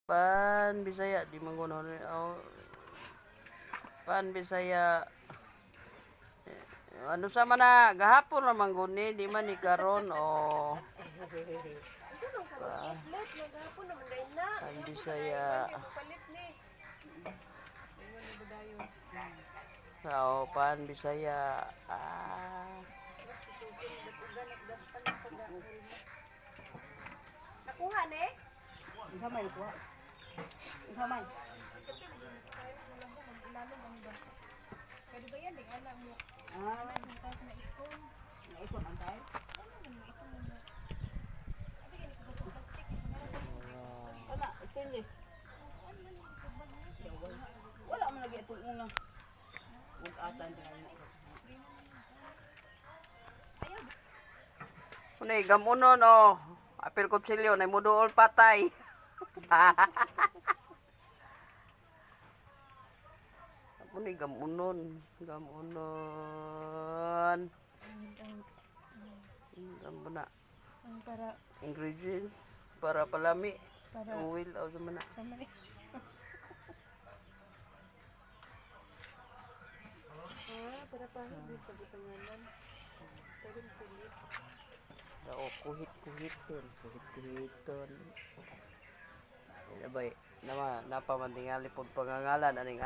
Pan Bisaya di man ko na oh. Pan Bisaya. Eh, ano sa man na gahapon ra man gud ni, di man ni karon oh. Unsa man karon outlet nagahapon naman dahil na. Pan Bisaya. Palit ni. Ingon ni Budayo. Sao Pan Bisaya. Ah. Nakuha ni? Unsa may nakuha? Unsa may? Pwede ba yan? Ding anak mo. Ah, Anak na ipon. naikon ang tayo. Wala, stainless. Wala man lagi itong una. Huwag atan din. Unay gamunon oh. Apil kutsilyo nay muduol patay. Unay gamunon, gamunon. Ang na Ang para ingredients para palami. Para Oil o sa mana. sa mali. Ah, para pa sa butanganan. Pwede mo kulit. Oo, kuhit-kuhiton, kuhit-kuhiton. Abay, nama napamantingali pod pangangalan aning